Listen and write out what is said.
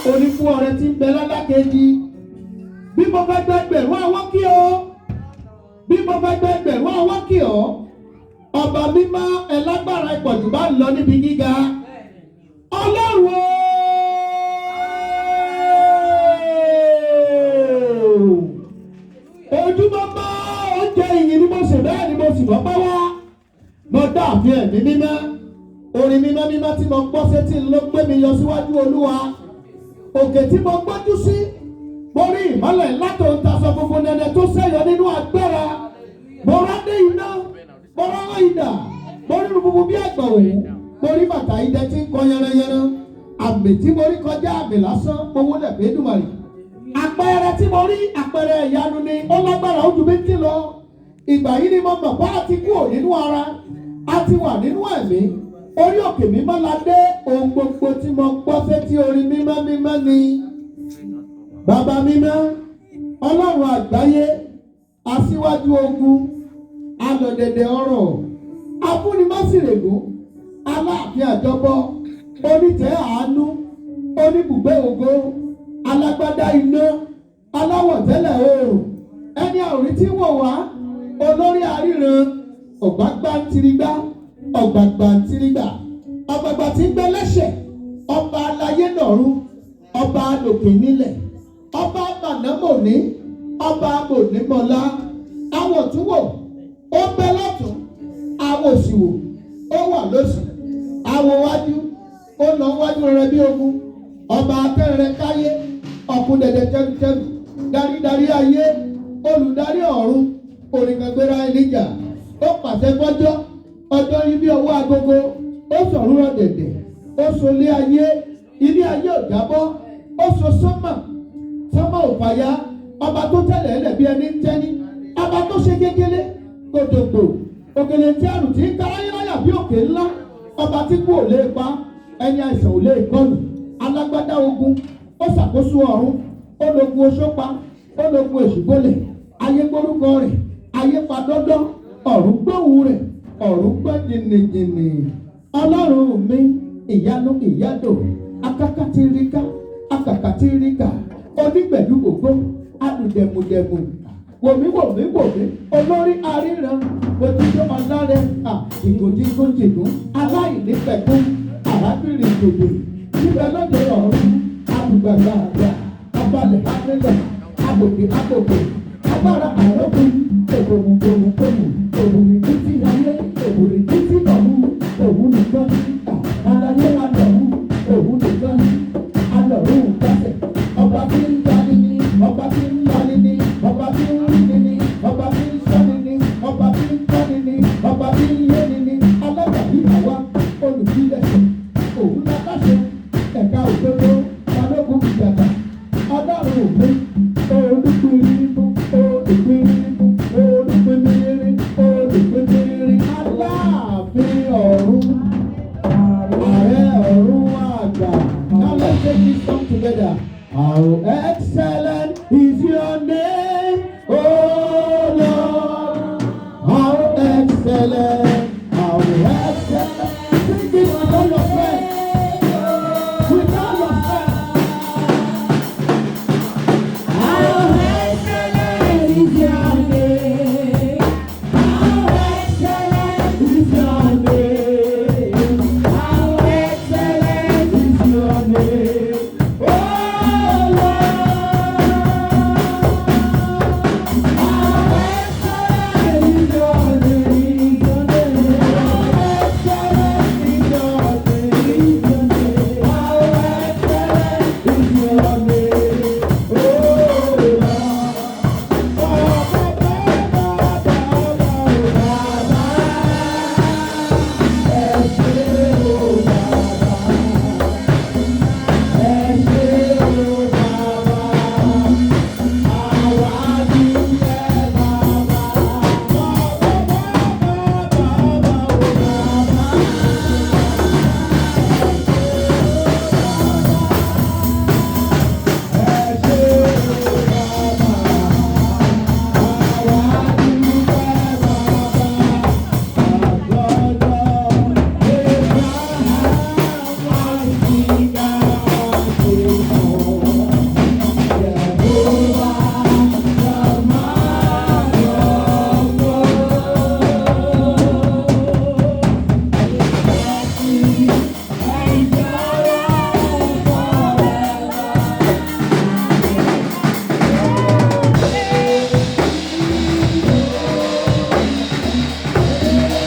Onífún ọrẹ tí ń bẹ lálákejì. Bí mo fẹ́ gbẹgbẹ̀rún àwọn kí ọ, bí mo fẹ́ gbẹgbẹ̀rún àwọn kí ọ, ọba mímọ́ ẹlágbára ìpọ̀jù bá ń lọ níbi gíga. Ọlọ́run ooo, ojúmọ́ mọ́, oúnjẹ ìyìn ni mo sè, bẹ́ẹ̀ ni mo sì bọ́ bá wá. Mo dá àfin ẹ̀mí mímọ́, orin mímọ́ mímọ́ tí mo gbọ́ sétí ló gbé mi yọ síwájú Olúwa. Òkè tí mo gbójú sí, mo rí ìmọ́lẹ̀ ńlá tó ń taṣọ funfun nẹ́nẹ́ tó ṣẹ́yọ nínú agbára. Mo rádé iná, mo rán idà, mo rí irun funfun bí àgbà òwú, mo rí bàtà idẹ tí ń kọ yánnayànna. Àmì tí mo rí kọjá àmì lásán, mo wólẹ̀ fún Èdùmàrè. Àpẹẹrẹ tí mo rí, àpẹẹrẹ ìyanu ni, ó lágbára, ó ju méjì lọ. Ìgbà yìí ni mo mọ̀ pé a ti kúrò nínú ara, a ti wà nínú ẹ̀mí. Orí òkè mímọ́ la dé. Ohun gbogbo tí mo gbọ́ sétí, orin mímọ́ mímọ́ ni. Bàbá mímọ́, Ọlọ́run àgbáyé, aṣíwájú ogun, alọ̀dẹ̀dẹ̀ ọ̀rọ̀, afúnimásìrègùn, aláàfin àjọbọ, onítẹ̀ àánú, oníbùgbé ògo, alágbádá iná, aláwọ̀tẹ́lẹ̀ oòrùn, ẹni àwòrí tí wò wá, olórí àríran, ọ̀gbágbá ń tirigbá, ọ̀gbàgbà ń tirigbà, ọ̀gbàgbà tí ń gbẹ lẹ́sẹ̀, ọba aláyé lọ́run, ọba lòkè nílẹ̀, ọba mànámọ̀ní, ọba mònímọ̀lá. Àwọ̀túnwò, ó bẹ lọ́tún, àwòsìwò, ó wà lósì, àwòwájú, ó lọ wájú rẹ bí ogun, ọba atẹ́rẹ káyé, ọ̀kun dẹ̀dẹ̀ tẹrutẹru, darídarí ayé, olùdarí ọ̀run, oníkangbéra ẹnìjà. Ó pàṣẹ fọ́jọ́, ọjọ́ yìí bí ọwọ́ agogo, ó sọ̀rọ̀ rọ̀ dẹ̀dẹ̀, ó so ilé ayé, ilé ayé ò jábọ́, ó so sánmà, sánmà ò fàya. Ọba tó tẹ̀lé ẹlẹ̀ bí ẹni ń tẹ́ni, ọba tó ṣe kékeré kòtòkò, òkèlè tí àrùn tí ń káráyé láyà bí òkè ńlá, ọba tí kú ò lè pa, ẹni àìsàn ò lè kọlù, alágbádá ogun, ó ṣàkóso ọ̀run, ó lógun oṣó pa, ó lógun èṣù gbólẹ̀. Ayé gbórúkọ rẹ̀, ayé pa dọ́dọ́, ọ̀run gbóhùn rẹ̀, ọ̀run gbọ́ jìnnìjìnnì. Ọlọ́run mi, ìyanu ìyádò, akákàtìríkà, akàkàtìríkà, onígbẹ̀dú ògbó, alùdẹ̀mùdẹ̀mù, wòmí wòmí wòmí, olórí aríran, ojújó ọlọ́rẹ, jìgòjìgòjìgò, aláìní pẹ̀kún, arábìnrin gbòdò níbẹ̀ lóde ọ̀run, alùgbàgbà àgbà, abalẹ̀ amílẹ̀, abòkè abòkè, agbára àròkùn, ògbòmùgbòmùgbòmù, òwúrì títí ayé, òwúrì títí ọ̀run, òun nìkan aláyé alọ̀run, òun nìkan alọ̀run gbàsẹ̀, ọba tí ń gbani ní, ọba tí ń lani ní, ọba tí ń ríni ní, ọba tí ń sọ́ni ní, ọba tí ń kọ́ni ní, ọba tí ń yéni ní, alágbàbí àwa, olùpilẹ̀ṣẹ̀, òun láláṣẹ, ẹ̀ka òdodo, balógun ìjàgbá, Ọlọ́run mi, olùpìrìmù, olùpìrìmù, olùpìmìrì, olùpìmìrì, aláàfin ọ̀run, ààrẹ ọ̀run àgbà. Now let's take this song together. How excellent is your name.